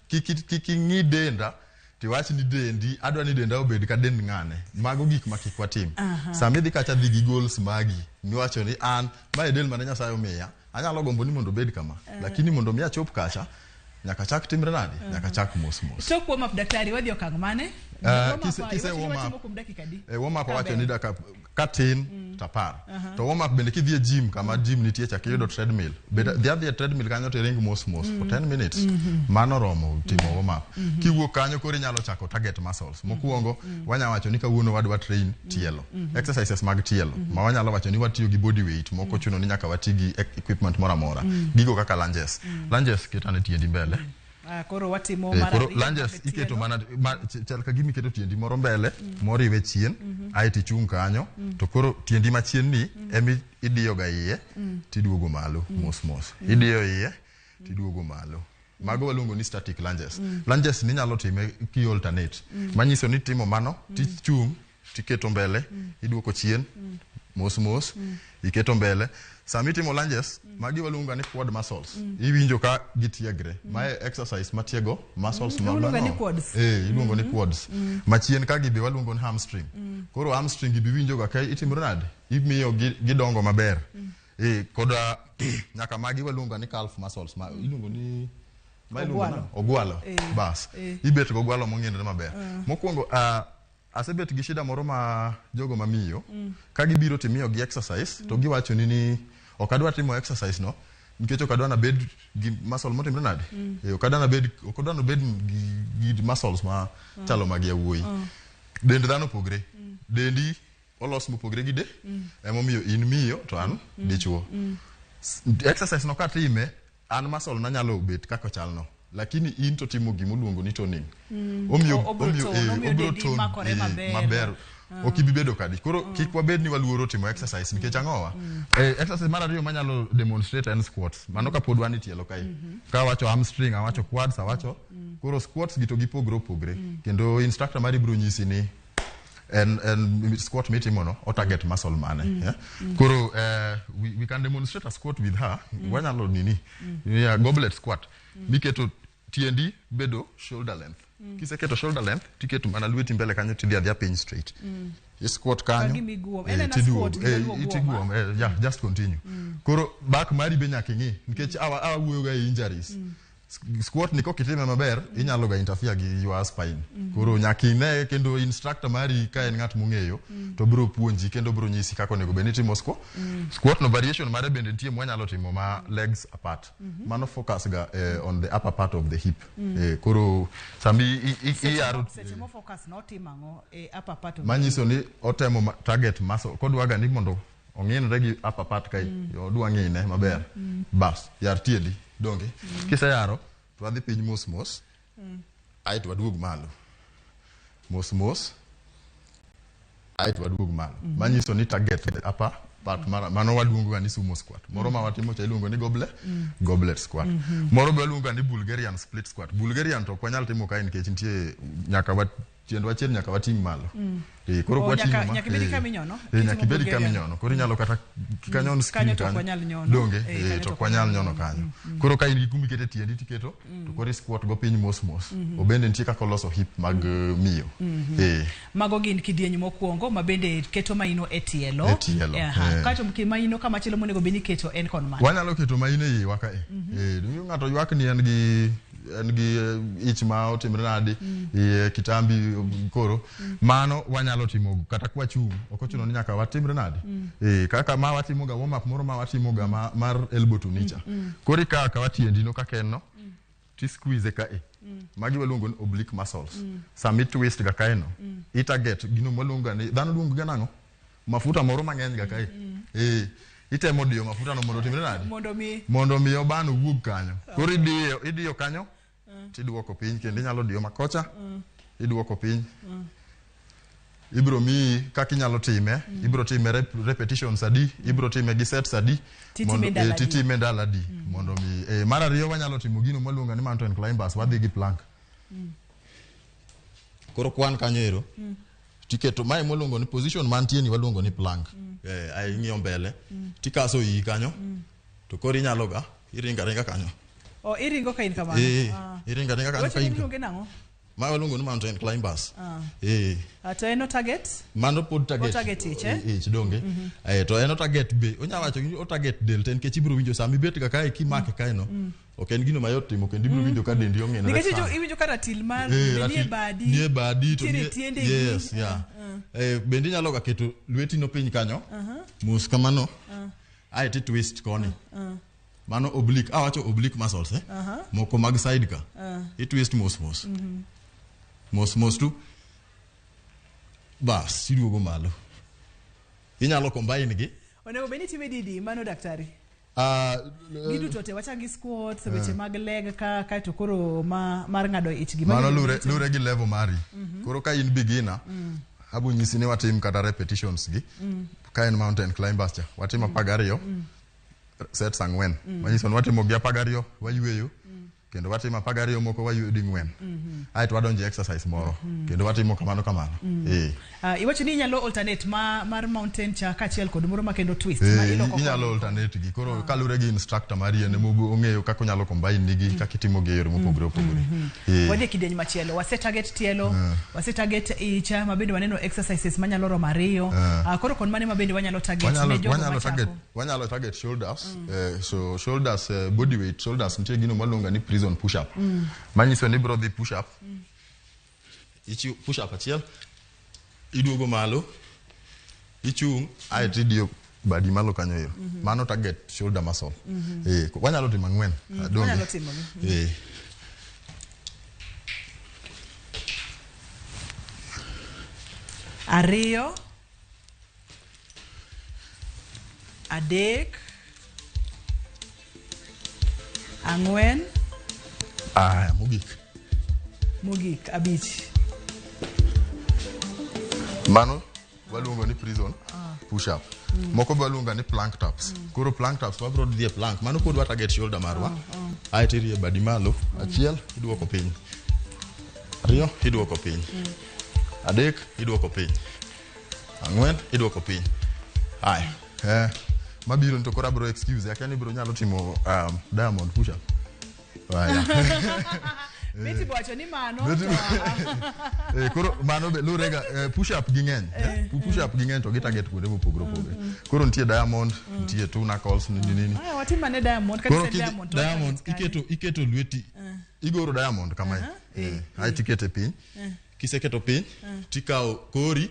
Kik ing'i denda tiwach ni dendi adwa ni denda obed ka dend ng'ane. Mago gik ma kik watim. Sama idhi kacha dhi gi goals magi miwacho ni an mae del mane Nyasaye omiya anyalo gombo ni mondo obed kama. Lakini mondo mi achop kacha nyaka chak timre nade? Nyaka chak mos mos. Tok warm up daktari wadhi okang' mane? Warm up, Kise iwacho ni warm up. watimo kuom dakika adi? Warm up Ka wacho ber. ni dakika katin to 10. To warm up bende kidhi e gym kama gym nitie cha kiyudo treadmill. Bed dhi adhi e treadmill kanyo to iring mos mos for 10 minutes. Mano romo timo warm up. Kiwuok kanyo koro inyalo chako target muscles. Mokwongo wanya wacho ni kawuono wadwa train tielo. Exercises mag tielo. Ma wanyalo wacho ni watiyo gi body weight moko chuno ni nyaka wati gi equipment moro amora. Gigo kaka lunges. Lunges ketane tiendi mbele. Koro watimo mar Koro ariyo lunges mag iketo tielo. mana chal ka gima iketo tiendi moro mbele, moriwe chien, aeto ichung' kanyo, to koro tiendi machien ni emi idiyo ga iye, tiduogo malo mos mos. Idiyo iye, tiduogo malo. Mago waluongo ni static lunges. Lunges ni inyalo time ki alternate. Manyiso ni timo mano, tichung', tiketo mbele, iduoko chien, mos mos, iketo mbele. Sama itimo lunges, magi waluongo ni quad muscles. Iwinjo ka gitiegre. Mae exercise matiego muscles ma Iluongo ni mano. quads. Iluongo ni quads. Machien ka gibi waluongo ni hamstring. Koro hamstring gibi winjo ga ka itimore nade? Imiyo gidongo maber. Koda nyaka magi waluongo ni calf muscles. Ma iluongo ni ma iluongo Ogwalo. nang'o? Ogwalo. Bas. Ibet go ogwalo mong'inore maber. Mokwongo, Asebet gi shida moro ma jogo mamiyo ka gibiro timiyo gi exercise to giwacho ni ni ok adwa timo exercise no nikech ok adwa nabed gi muscle motimre nade. Ok adwa nabed, ok adwa nabed gi muscles ma chalo mag yawuoyi. Dend dhano opogre. Dendi olos mopogre gi de. Emomiyo in miyo to an dichuo. Exercise no katime an muscle na nyalo bet kaka chalno, lakini in to timo gimoluongo ni toning. Omiyo Obro omiyo tone, omiyo obro dendi tone, makore maber. Maber. Ok ibi bedo kadi. Koro kik wabed ni waluoro timo exercise nikech ang'owa. Exercise mar ariyo manyalo demonstrate en squats. Mano kapod wan e tielo kae. Ka awacho hamstring, awacho quads, awacho. Koro squats gi to gipogre opogre. Kendo instructor mari biro nyisi ni en squat mitimo no o target muscle mane. Yeah? Koro we can demonstrate a squat with her. Wanyalo nini. Yeah, goblet squat. Miketo tiendi bedo shoulder length. Kiseketo shoulder length, tiketo mana lweti mbele kanyo tidhi adhiya piny straight. I squat kanyo. Ka gima iguom. En ena tiduogo. squat, gima iluongo guom, Itiguom, yeah, just continue. Koro back mari be nyaka ing'i nikech awa wuoyo ga e injuries. Squat ni kokitime maber inyalo ga interfere gi your spine. Koro nyaka ine kendo instructor mari ka en ng'at mong'eyo to biro puonji kendo biro nyisi kaka onego bed ni itimo squat. Squat no variation mare bende nitie mwanyalo timo ma legs apart. Mano focus ga on the upper part of the hip. Koro sami iyaro Seche mo focus no otimo ang'o e upper part of manyiso ni otemo target muscle kodwaga ni mondo ong'inre gi upper part kae, odwa ng'ine maber. Bas yar tiendi donge. Kiseyaro to wadhi piny mos mos. Aeto waduog malo mos mos, aeto waduog malo. Manyiso ni target the upper part mano waluongo ga ni sumo squat. Moro ma watimo cha iluongo ni goblet squat. Moro be waluongo ga ni Bulgarian split squat. Bulgarian to ok wanyal timo kae nikech nitie nyaka wa tiendwa achiel nyaka wating' malo. Koro Oh, kwa ting'o ma, nyaka ibedi kama inyono, kitimo nyaka ibedi kama Bulgarian. inyono. Koro inyalo kata kanyon screen Kanyo to ok kanyo. wanyal nyono. Donge, Kanyo to to ok wanyal nyono kanyo. Koro ka in gi kuma ikete tiendi tiketo, to koro i squat go piny mos mos. Obende nitie kaka oloso hip mag miyo. Mago gin kidieny mokwongo ma bende keto maino e tielo. E tielo, Kaeto maino kamachielo monego bed ni iketo en kon mane? Wanyalo keto maino e iwa kae. Donge ng'ato ywak ni en gi ich ma otimre nade, iye kitambi koro mano wanyalo timo kata kwachung', ok ochuno ni nyaka watimre nade. Kaka ma watimo ga warm up moro ma watimo ga mar elbow to knee cha. Koro ikawo akawa tiendi no kaka en no, ti squeeze kae. Magi waluongo ni oblique muscles. Sama i twist ga kae no, i target gino mwaluongo ga ni, dhano luongo ga nang'o? Mafuta moro mang'eny ga kae. Itemo diyo mafuta no mondo otimre nade? Mondo mi Mondo mi oban owuog kanyo. Koro idiyo kanyo, tiduoko piny kendo inyalo diyo makocha, iduoko piny. Ibiro miyi kaka inyalo time, ibiro time repetitions adi, ibiro time gi sets adi, Titime ndalo adi. titime ndalo adi, mondo mi, mar ariyo wanyalo timo gino mwaluongo ni mountain climbers, wadhi gi plank. Koro kwan kanyo ero, tiketo mae mwaluongo ni position mantie ni waluongo ni plank. Ai ing'iyo mbele, tikaso iyi kanyo, to koro inyalo ga iringa ringa kanyo. O, iringo ka in kamano? Iringa ringa kanyo Weche ka in iluonge nang'o? Ma waluongo ni mountain climbers. To en o target? Mano pod target. O target ich, eh? Ich donge. To en o target be. Onya wacho ni o target del te nikech ibiro winjo sama ibet ga kae kimake kae no. Ok en gino mayot timo kendo ibiro winjo ka dendi ong'inore Nikech sana. iwinjo ka ratil mar nie Ratil badi. Nie badi to nitiere nie tiendegi. Yes, yeah. Bende inyalo ga keto lweti no piny kanyo. Mos kamano. Ae ti twist koni. Mano oblique, awacho oblique muscles, Moko mag side ka. I twist mos mos. Mos mos tu. Bas, iduogo malo. Inyalo combine gi. Onego bed ni itime didi mano daktari? Giduto te wachak gi squats, weche mag leg ka, kaeto koro mar ng'ado ich gi. Mano lure gi level mari. Koro ka in beginner, abo nyisi ni watim kata repetitions gi. Ka en mountain climbers cha, watim 12, sets 4. Manyiso ni watimo gi 12, wayueyo. Kendo watimo 12 moko wayueyo ding'wen. Aeto wadonjo e exercise moro. Kendo watimo kamano kamano. Iwacho ni inyalo alternate mar mountain cha kaachiel kod moro ma kendo twist, ma iloko Inyalo koni. alternate gi. Koro kaluwore gi instructor mari en ema ong'eyo kaka onyalo combine nigi, kaka itimo gi e yore mopogore opogore. Wadhi e kidieny machielo. Wase target tielo, wase target icha, ma bende waneno exercises manyalo romo 2. Koro kon mane ma bende wanyalo target ne jogo machako? Wanyalo target shoulders. So shoulders, body weight shoulders nitie gino mwaluongo ni prison push up. Manyiso ni ibiro dhi push up. Ichiwo push up achiel. Iduogo malo, ichung', aeto idiyo badi malo kanyo ero. Mhm. Mano target shoulder muscle. Mhm. Eh, wanyalo timo ang'wen. Donge? Wanyalo timogi. Eh. Ariyo, adek, ang'wen, Aya, mogik. mogik abich. Mano waluongo ni prison Ah. push up. Mm. Moko be waluongo ni plank taps. Koro plank taps wabro dhi e plank. Mano pod wa target shoulder marwa. Aeto irie badi malo. Achiel, iduoko piny. Ariyo, iduoko piny. Adek, iduoko piny. Ang'wen, iduoko piny. Aya. Eh, mabiro ni to koro abro excuse. Akia ni ibro nyalo timo diamond push up. Aya. Betty bowacho ni mano Betty- to, Eh, koro mano be luwre ga push up gi ng'eny. Eh, Push up gi ng'eny to gi target kuonde mopogore opogore. Koro nitie diamond, nitie two knuckles, nini nini. Aya, watim ane diamond kata Koro se kidhi- diamond to diamond iketo lweti igoro diamond kamae. Eh, Aeto ikete piny. Eh. Kiseketo piny, tikawo kori,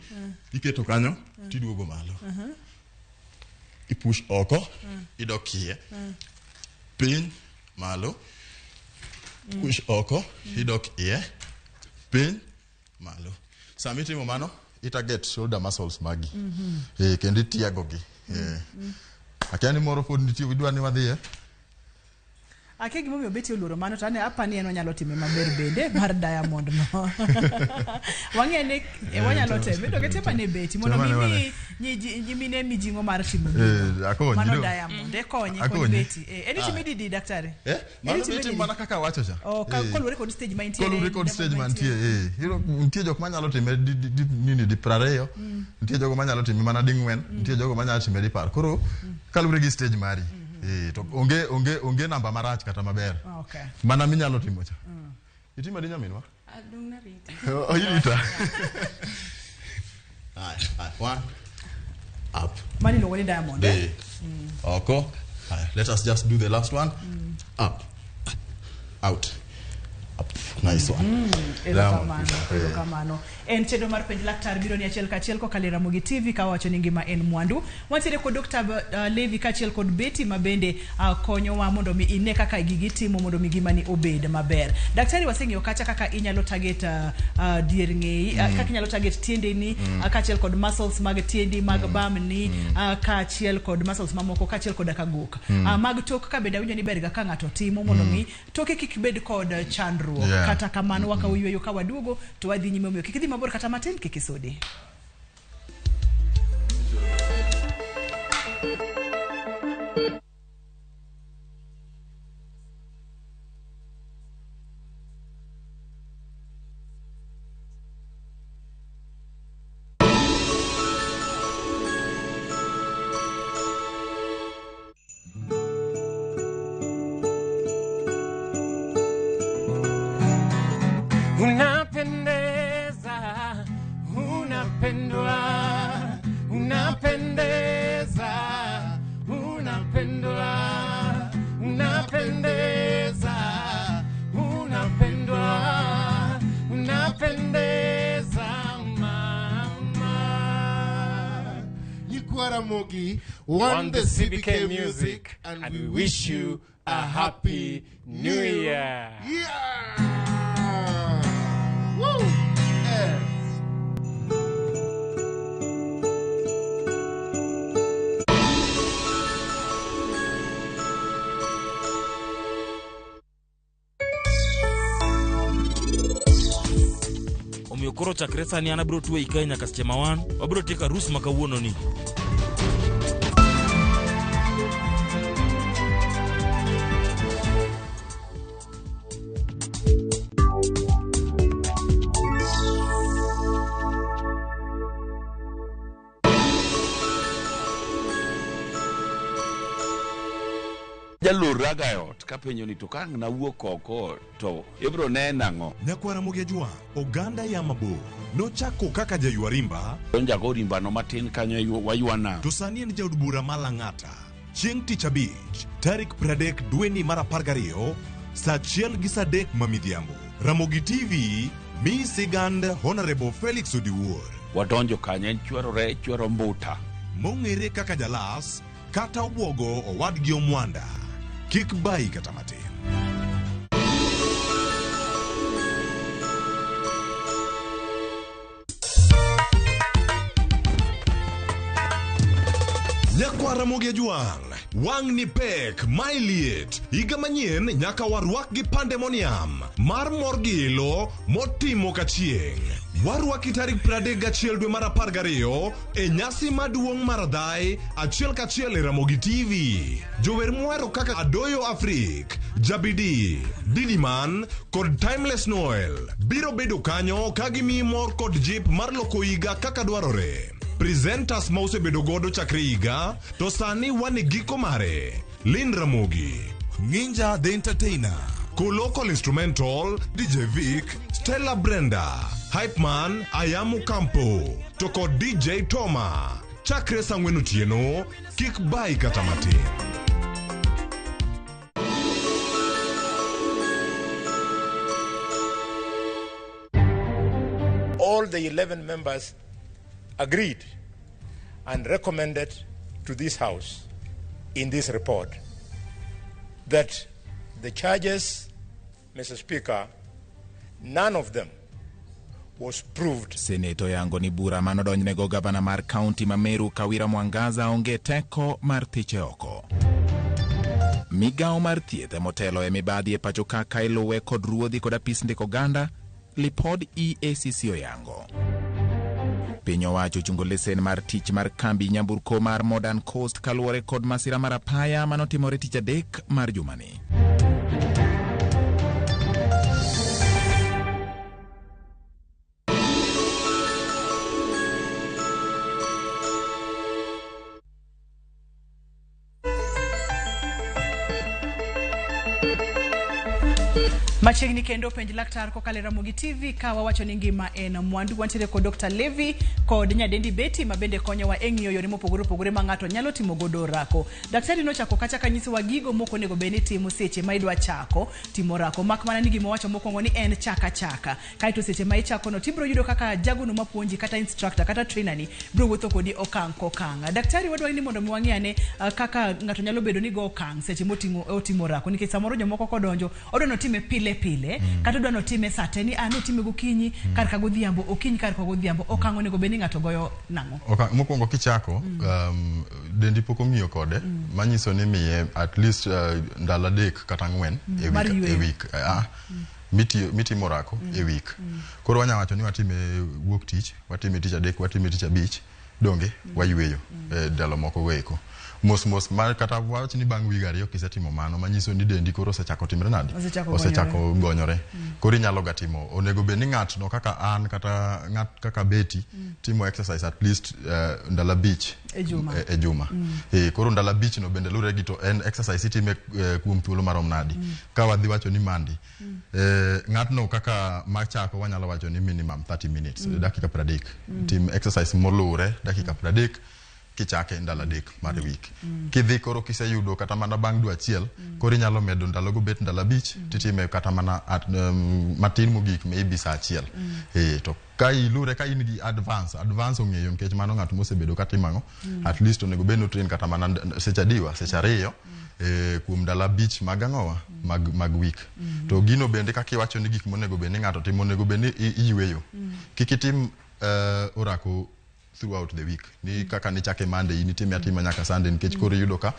iketo kanyo, tiduogo malo. Ipush oko, idok iye. Piny, malo. Push oko, idok iye. Piny, malo. Sama itimo mano, itaget shoulder muscles magi. Eh, kendo itiagogi. Eh. Akia ni moro pod nitie, idwa ni wadhiye? Akia gimomiyo Betty oluoro mano to ane apa ni en onyalo time maber bende mar diamond no. Wang'e ni Eh, wanyalo tem- teme donge tem ane Betty mondo tem ane mi wane. nyimine mijing'o mar timo Eh, akonyi, mano do. diamond e konye kony Akonyi. Betty. Eh, en itime Ah. didi daktari? Eh, mano En itime be itimo didi? mana kaka awacho cha. Oh, ka, Eh. koluwore kod stage ma intiere. Koluwore kod level stage ma mantie, eh. Iyudo, nitie jok manyalo time di, di, di, nini di 20, nitie jogo manyalo time mana ding'wen, nitie jogo manyalo time dipar. Koro kaluwore gi stage mari. Eh, to onge namba marach kata maber. Okay. Mana minyalo timo cha. Itimo adi nyaminwa? Adong' narita. Oh, irita. Aya, aya, one, up. Mano iluongo ni diamond. Eh? Eh. Oko. Aya, let us just do the last one. Up. Out. Up. Nice one. Diamond Erokamano, push up, eh. erokamano. En chenro mar penj laktar biro ni achiel kachiel kokalo e Ramogi TV ka wacho ni ngima en mwandu. Wantiere kod Dr. Levi kaachiel kod Betty ma bende konyowa mondo mi ine kaka gigi timo mondo mi ngimani obed maber. Daktari waseng'iyo kacha kaka inyalo target dier ng'eyi, kaka inyalo target tiendeni, kaachiel kod muscles mag tiendi, mag bamni, kaachiel kod muscles mamoko kaachiel koda ka gok. Mag tok ka bende awinjo ni ber ga ka ng'ato timo mondo mi toke kik bed kod chandruok. Yeah. Kata kamano wakawo yweyo ka waduogo to wadhi nyime omiyo kik idhi mabor kata matin kik isudi. Unapendeza, unapendwa, unapendeza, unapendwa, unapendeza, unapendwa, unapendeza mama. Nyikwa won the CBK Music, and we wish you a happy new year. Yeah! Woo! Yeah. Omiyo koro chakre sani an abiro tweyi kae nyaka seche ma wan wabiro tieko arus ma kawuono ni. Jalor raga e ot kapenjo ni to ka ang' nawuok oko to ibro nena ang'o? Nyakwar Ramogi Ajwang', oganda ya mabor nochako kaka jaywa rimba Donjago rimbano matin kanyo waywa nam. to sani en jaod bura ma Lang'ata. Chieng' tich abich, tarik 30 dweni mar 12, saa 1 gi saa 3 ma midhiambo. Ramogi TV mi sigand Honorable Felix Odiwuor. Wadonjo kanyo en chwero rech, chwero mbuta. Mong'ere kaka Jalas kata Obwogo owadgi Omwanda. Kik bayi kata matin. Nyakwar Ramogi Ajwang', wang' ni pek, mae liet. Higa manyien nyaka warwak gi pandemonium mar mor gi ilo motimo kachieng'. Warwaki tarik 31 dwe mar 12 e nyasi maduong' mar Adhai achiel kachiel e Ramogi TV. Jower mwero kaka Adoyo Afrik, Jabidi, Didiman kod Timeless Noel biro bedo kanyo ka gimiyi mor kod jip mar loko higa kaka dwarore. Presenters ma osebedo godo chakre higa to sani wan e giko mare. Lynn Ramogi, Nginja the Entertainer, Kolokol Instrumental, DJ Vic, Stella Brenda, Hype Man, Ayamu Campo, to kod DJ Toma. Chakre saa ang'wen otieno, kik bayi kata matin. All the 11 members agreed and recommended to this House in this report that the charges, Mr. Speaker, none of them was proved. Senet oyango ni bura manodonjnego gavana mar kaunti ma Meru Kawira Mwangaza onge teko mar thiche oko. Migawo mar thieth emotelo e mibadhi e pacho ka ka iluwe kod ruodhi kod apis ndiko oganda, lipod EACC oyango. Piny owacho ochungo lesen mar tich mar kambi nyamburko mar Modern Coast kaluwore kod masira mar apaya manotimore tich adek mar jumani. Machiegni kendo penj laktar kokalo e Ramogi TV ka wawacho ni ngima en mwandu. Wantiere kod Dr. Levi kod nyadendi Betty ma bende konyowa e ng'iyo yore mopogore opogore ma ng'ato nyalo timo godo orako. Daktari nochako kacha ka nyisowa gigo mok onego bed ni itimo seche ma idwa chako timo orako. Mak mana ni gima owacho mokwongo ni en chaka chaka. Kaeto seche ma ichako no tibiro yudo kaka jagono mapuonji kata instructor kata trainer ni biro wuotho kodi okang' kokang'. Daktari wadwaro ni mondo mi wang'i ane kaka ng'ato nyalo bedo ni go okang' seche motimo otimo orako nikech samoro jomoko kodonjo odwa notime pile pile kata odwa notime saa te ni ah notime gokinyi kar ka godhiambo okinyi kar ka godhiambo okang' onego bed ni ng'ato goyo nang'o? Okang' mokwongo kichako dendi pok ong'iyo kode manyiso ni miye at least ndalo adek kata ang'wen e Mar week, e yueyo. week. Mitimo orako e week. Koro wanya wacho ni watime wuok tich, watime tich adek, watime tich abich, donge wayueyo ndalo moko go eko. Mos mos ma kata wach ni bang' wig ariyo kisetimo mano manyiso ni dendi koro osechako timre nade? Osechako Osechako gonyore. Koro inyalo ga timo onego bed ni ng'atno kaka an kata ng'at kaka Betty timo exercise at least ndalo abich E juma. e juma. Koro ndalo abich no bende lure gi to en exercise itime kuom thuolo marom nadi. Ka wadhi wacho ni Monday, ng'atno kaka machako wanyalo wacho ni minimum 30 minutes, dakika 30. Tim exercise moluwre dakika 30 kichake ndalo adek mar week. Kidhi koro kiseyudo kata mana bang' dwe achiel, koro inyalo medo ndalogo bet ndalo abich, titime kata mana at, matin mogik maybe saa achiel. To ka ilure ka in gi advance, advance ong'eyo nikech mano ng'at mosebedo katimo ang'o, at least onego bed ni otrain kata mana seche adiwa, seche ariyo, kuom ndalo abich mag ang'owa, mag week. To gino bende kaka iwacho ni gik monego bed ni ng'ato timo, onego bed ni iyueyo. Kik itim orako throughout the week. Ni kaka nichake Monday, in itime atima nyaka Sunday nikech koro iyudo ka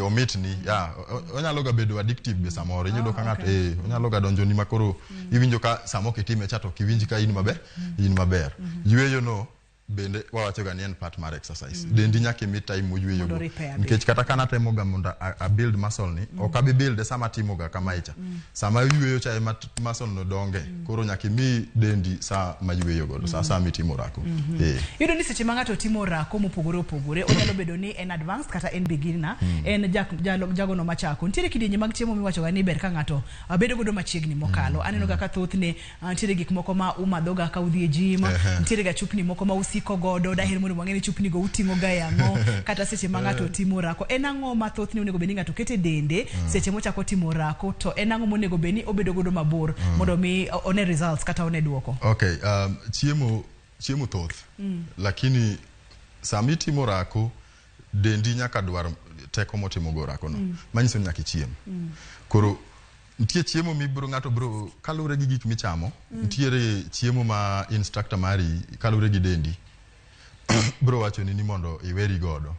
omitni. Ya, onyalo ga bedo addictive be samoro. Iyudo ka ng'ato, onyalo ga donjoni ma koro iwinjo ka sama ok itime cha to ok iwinj ka in maber, in maber. Yueyo no bende wawacho ga ni en part mar exercise. Dendi nyaka imi time moyueyo Mondo go. repair be. Nikech kata ka natemo ga mondo a build muscle ni, ok abi build sama atimo ga kamae cha. Sama yueyo cha ema muscle no donge. Koro nyaka imi dendi sa ma yueyo godo, sa mitimo orako. Iyudo ni seche ma ng'ato timo orako mopogore opogore, onyalo bedo ni en advanced kata en beginner, en jagono machako. Nitiere kidienje mag chiemo miwacho ga ni ber ka ng'ato bedo godo machiegni mokalo. Aneno ga ka thothne nitiere gik moko ma umadho ga ka udhi e gym, nitiere ga chupni moko ma usiko godo, daher mondo wang'e ni chupni go uting'o ga e ang'o, kata seche ma ng'ato timo orako. En ang'o ma thothne onego bed ni ng'ato keto e dende seche mochako timo orako, to en ang'o monego bed ni obedo godo mabor mondo mi one results kata one duoko? Okay, chiemo Chiemo thoth. Lakini sama itimo orako, dendi nyaka dwar teko motimo go orako no. Manyiso ni nyaka ichiem. Koro nitie chiemo mibro ng'ato bro kaluwore gi gik michamo. Nitiere chiemo ma instructor mari kaluwore gi dendi bro wachoni ni mondo iweri godo.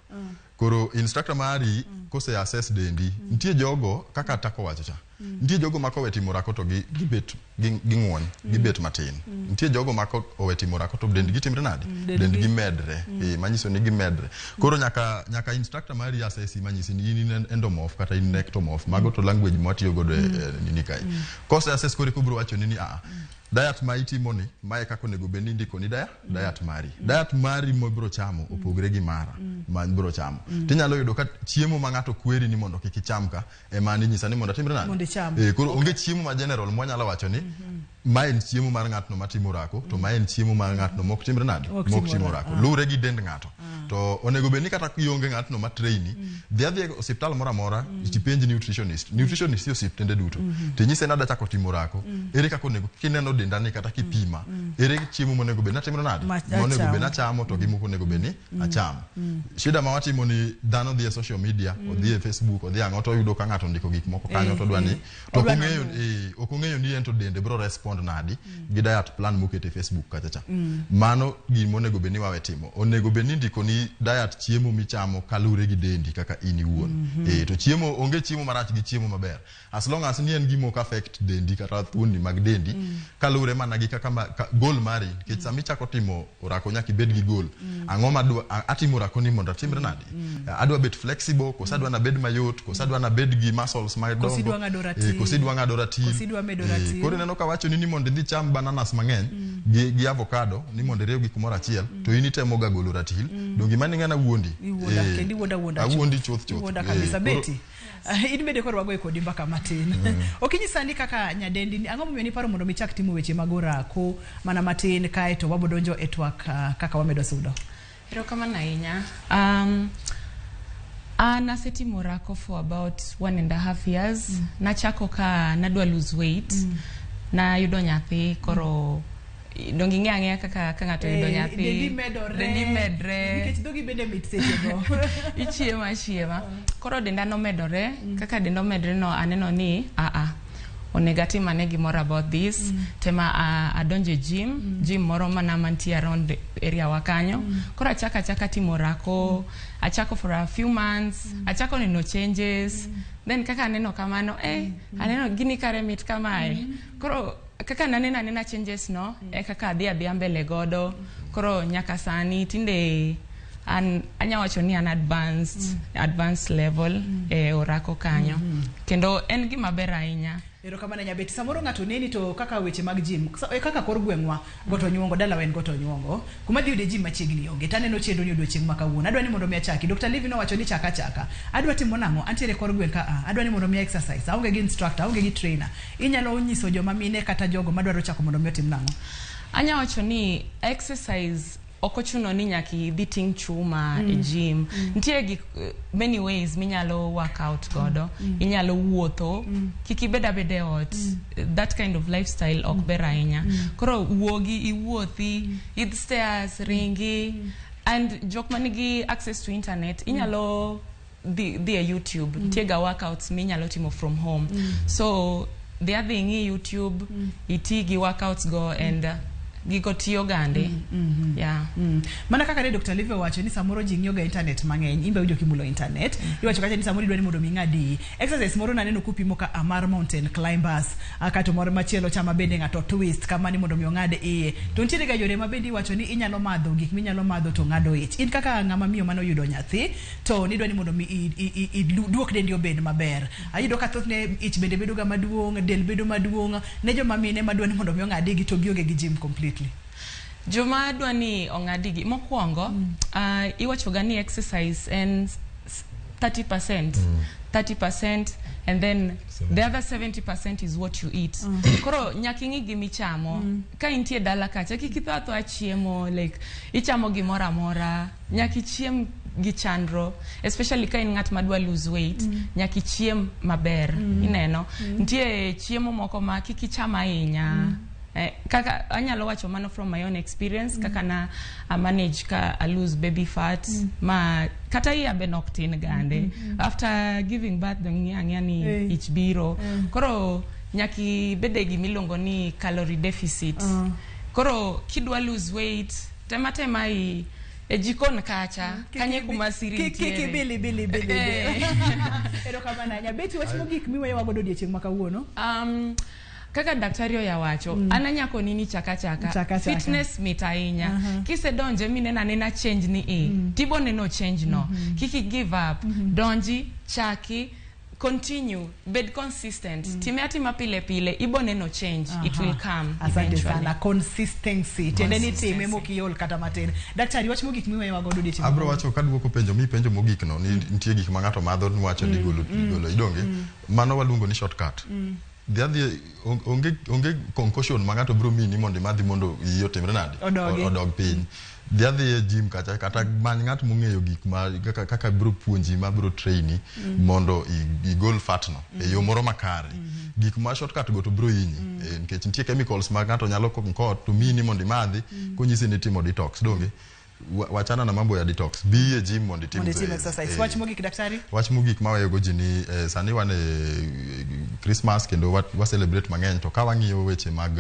Koro instructor mari kose assess dendi, nitie jogo kaka Tako wacho cha. Nitie jogo ma kowe timo orako to gi gibet ging'uony, gibet matin. Nitie jogo ma owe timo orako to dendgi timre nade? Dendgi medre. Manyiso ni gimedre. Koro nyaka nyaka instructor mari assess manyisi ni in endomorph kata in ectomorph. Mago to language mwatiyo godo e nini kae. Kose assess koro eka obiro wacho ni a diet ma itimo ni mae kaka onego bed ni indiko ni diet diet mari. Diet mari mibiro chamo opogre gi mara ma ibiro chamo. Tinyalo yudo ka chiemo ma ng'ato kweri ni mondo kik icham ka ema ninyisa ni mondo atimre nade? Mondo icham. Koro onge chiemo ma general mwanyalo wacho ni ma en chiemo mar ng'atno matimo orako to ma en chiemo mar ng'atno mok timre nade? Mok Mok timo timo orako. orako. Luwre gi dend ng'ato. To onego bed ni kata ionge ng'atno ma traini, dhi adhiya e osiptal moro amora tipenj nutritionist. Nutritionist e osiptende duto. Tinyise ni adwa chako timo orako. Ere kaka onego kineno denda ni kata kipima. Ere chiemo monego bed ni atimre nade? Monego bed ni achamo to gi mok onego bed ni acham. Shida ma watimo ni dhano dhi e social media, odhi e Facebook, odhi ang'o to oyudo ka ng'ato ondiko gik moko kanyo to odwa ni to ok ong'eyo ok ong'eyo ni en to dende biro respond nadi gi diet plan moket e Facebook kacha cha. Mano gima onego bed ni wawe timo. Onego bed ni indiko ni diet chiemo michamo kaluwore gi dendi kaka in iwuon. To chiemo onge chiemo marach gi chiemo maber. As long as ni en gima ok affect dendi kata thuondi mag dendi, kaluwore mana gi kaka goal mari nikech sama ichako timo orako nyaka ibed gi goal. Ang'o ma atimo orako ni mondo atimre nade? Adwa bet flexible, koso adwa nabed mayot, koso adwa nabed gi muscles madongo. Koso idwa ng'ado ratil. Koso idwa ng'ado ratil. Koso idwa medo ratil. Koro ineno ka wacho ni mondo idhi cham bananas mang'eny gi avocado ni mondo iriwgi kumoro achiel to in itemo ga golo ratil. Donge mano ing'ana wuondi? Iwuonda, kendo iwuonda wuonda Awuondi chuth chuth. Iwuonda kabisa. Betty, in bende koro wagoye kodi mbaka matin. Ok inyisa ni kaka nyadendi ni ang'o momiyo niparo mondo michak timo weche mag orako mana matin kae to wabodonjo e twak kaka wamedo sudo. Erokamano ahinya. An asetimo orako for about 1.5 years. Nachako ka nadwa lose weight. Nayudo nyathi koro donge ing'e ang'eya kaka ka ng'ato oyudo nyathi. Dendi medore. Dendi medre. Nikech dhogi bende mit sechego. Ichiemo achiema. Koro denda nomedore. Kaka denda omedore no aneno ni onego atim ane gimoro about this. Tema adonje gym, gym moro mana mantie around area wa kanyo. Koro achako achaka timo orako, achako for a few months, achako neno changes. Then kaka aneno kamano, aneno gini kare mit kamae. Koro kaka naneno anena changes no, e kaka adhi adhiya mbele godo. Koro nyaka sani tinde an anya wacho ni an advanced level e orako kanyo. Kendo en gima ber ahinya. Erokamano Nyabeti. Samoro ng'ato neni to kaka weche mag gym, kaka kor gweng'wa Goto Nyuongo, dalawa en Goto Nyuongo, kuma dhi yude gym machiegni onge. Taneno chenro ni odiochieng' ma kawuono. Adwa ni mondo mi achaki. Dr. Livi nowacho ni chaka chaka. Adwa timo nang'o? Antiere kor gweng' ka a. Adwa ni mondo mi exercise. Aonge gi instructor, aonge gi trainer. Inyalo nyiso joma mine kata jogo madwaro chako mondo mi otim nang'o? Anya wacho ni exercise ok ochuno ni nyaka idhi ting' chuma e gym. Nitie gik many ways minyalo work out godo. Inyalo wuotho, kik ibed abeda e ot. That kind of lifestyle ok ber ahinya. Koro wuogi, iwuothi, idh stairs, ringi. And jok manigi access to internet, inyalo dhi e YouTube. Nitie ga workouts minyalo timo from home. So dhi adhi ing'i YouTube, iti gi workouts go and gigo tiyo gande. Yeah. Mana kaka ne Dr. Live owacho ni samoro ji ng'iyo ga internet mang'eny, in be iwinjo kimulo internet. Iwacho kacha ni samoro idwa ni mondo mi ing'adi exercise moro naneno kupimo ka amar mountain climbers, kato moro machielo cha ma bende ng'ato twist kama ni mondo mi ong'ad iye. To nitiere ga yore ma bende iwacho ni inyalo madho gik minyalo madho to ng'ado ich. In kaka ng'ama miyo mane oyudo nyathi to nidwa ni mondo mi iduok dendi obed maber. Ayudo ka thothne ich bende bedo ga maduong', del bedo maduong'. Ne joma mine madwa ni mondo mi ong'adigi to gionge gi gym completely. Joma dwa ni ong'adigi mokwongo, iwacho ga ni exercise en 30%, 30% and then the other 70% is what you eat. Koro nyaka ing'i gima ichamo. Ka intie dala kacha kik itho athoa chiemo, like ichamo gimoro amora, nyaka ichiem gi chandro, especially ka in ng'at madwa lose weight, nyaka ichiem maber. Ineno nitie chiemo moko ma kik icham ahinya. Kaka anyalo wacho mano from my own experience, kaka na a manage ka a lose baby fat, ma kata iya be nok tin gande. After giving birth dong ng'iyo ang'iya ni ich biro. Koro nyaki bede gimiluongo ni calorie deficit. Koro kidwa lose weight, tema tema i e jikon kacha kanye kuma siri Kik nitiere. ibili bili bili. Erokamano ahinya. Betty, wach mogik miweyowa godo odiechieng' ma kawuono. Kaka daktari oyawacho, an anyako ni chaka chaka. Chaka chaka. Fitness mit ahinya. Kisedonje mineno anena change ni e tibo neno change no, kik i give up. Donji, chaki, continue, bed consistent, time atima pile pile, ibo neno change. It will come Asante eventually. sana. Consistency. Tiende ni time Consistency. mokiol kata matin. Daktari, wach mogik miweyowa godo odiechieng' ma Abro kawuono. wacho kaduoko penjo mi penjo mogik no ni nitie gik ma ng'ato madho niwacho ni golo golo idonge mano waluongo ni shortcut. Dhi adhi, onge concoction ma ng'ato biro miyi ni mondo imadhi mondo iyi otimre nade? Odogi. Odog piny. Dhi adhi e gym kacha kata many ng'at mong'eyo gik ma kaka biro puonji, ma biro traini mondo igol fat no e yo moro makare. Gik ma shortcut go to biro hinyi, nikech nitie chemicals ma ng'ato nyalo concoct to miyi ni mondo imadhi konyisi ni timo detox. Donge wachana na mambo ya detox, bi e gym mondo itim Mondo itim zoezi. exercise. Wach mogik, daktari? Wach mogik maweyogo ji ni sani wan e Christmas kendo wa celebrate mang'eny, to ka wang'iyo weche mag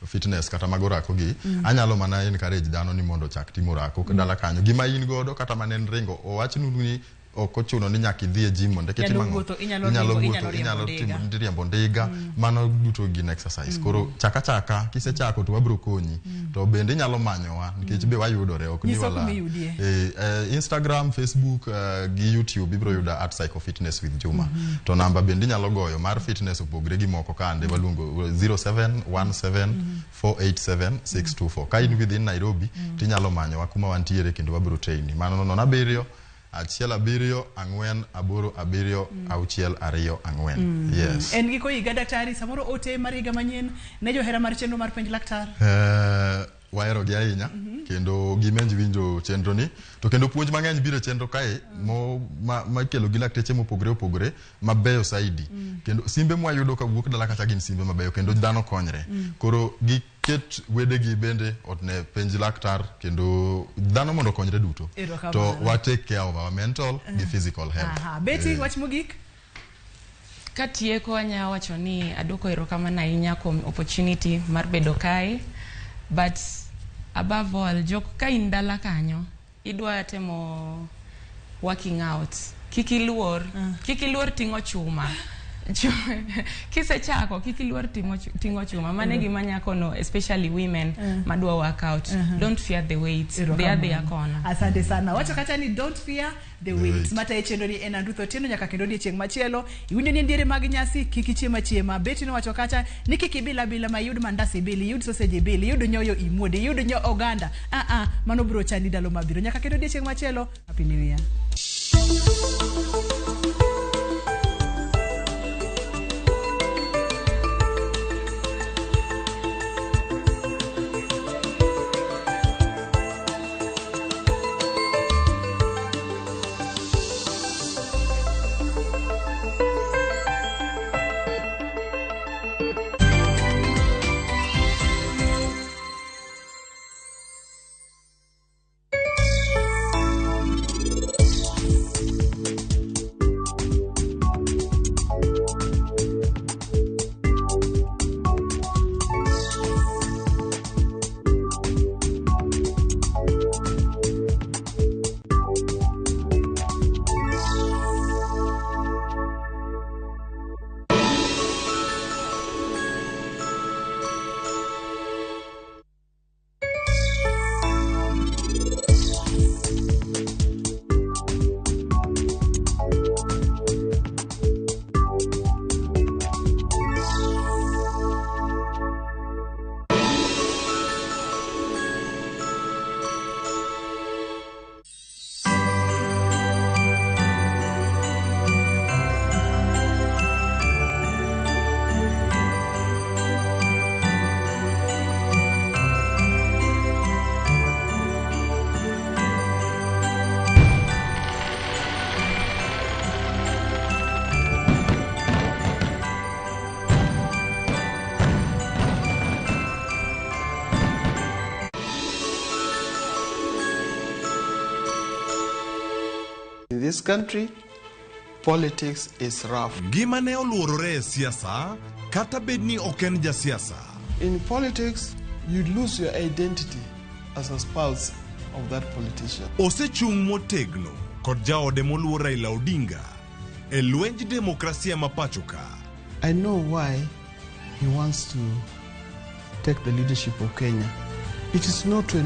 fitness kata mag orako gi, anyalo mana encourage dhano ni mondo ochak timo orako dala kanyo. Gima in godo, kata mana en ringo, owachnu ni ok ochuno ni nyaka idhi e gym mondo eka itim Inyalo ang'o? wuotho, inyalo ringo, wuotho, inyalo riembo inyalo ndiga. riembo ndiga. Mano duto gin exercise. Koro chaka chaka, kisechako to wabiro konyi. To bende inyalo manyowa nikech be wayudore, ok ni Nyiswa wala kuma iyudie. Instagram, Facebook gi YouTube ibiro yuda at Psycho Fitness with Juma. To namba bende inyalo goyo mar fitness opogre gi moko kande, waluongo 0717 487 624. Ka in within Nairobi, tinyalo manyowa kuma wantiere kendo wabiro traini. Mano 0 7 1 4 8 7 6 2 4. Yes. En giko higa, daktari, samoro ote mar higa manyien ne johera mar chenro mar Penj Laktar. Waherogi ahinya kendo gimenj winjo chenro ni, to kendo puonj mang'eny biro e chenro kae mo, ma ikelo gi lakteche mopogore opogore mabeyo saidi. Kendo simbe mwayudo kawuok dala kacha gin simbe mabeyo kendo dhano konyre. Koro giket wedegi bende one Penj Laktar kendo dhano mondo okonyre duto. Erokamano. To wa take care of our mental gi physical health. Aha. Betty, wach mogik? Katieko, anya wacho ni aduoko erokamano ahinya kuom opportunity mar bedo kae, but above all, jok ka in dala kanyo idwa temo working out, kik iluor, kik iluor ting'o chuma. Kisechako, kik iluor ting'o chuma. Mano e gima nyakono, especially women madwa work out, don't fear the weight. Dhi adhiya kono. Asante sana. Wacho kacha ni don't fear the weight. Weight. Mata e chenro ni en Anruth Otieno, nyaka kendo odiechieng' machielo. Iwinjo ni en diere mag nyasi, kik ichiem achiema. Betty nowacho kacha ni kik ibil abila ma iyud mandas ibil, iyud sausage ibil, iyud nyoyo imuode, iyud nyo oganda. Ah ah, mano biro chandi ndalo mabiro. Nyaka kendo odiechieng' machielo. Happy New Year. In this country, politics is rough. Ngimane oluorore e siasa kata bed ni ok en jasiasa. In politics, you lose your identity as a spouse of that politician. Osechung' motegno kod jaode moluor Raila Odinga e lwenj demokrasia ma pacho ka. I know why he wants to take the leadership of Kenya. It is not to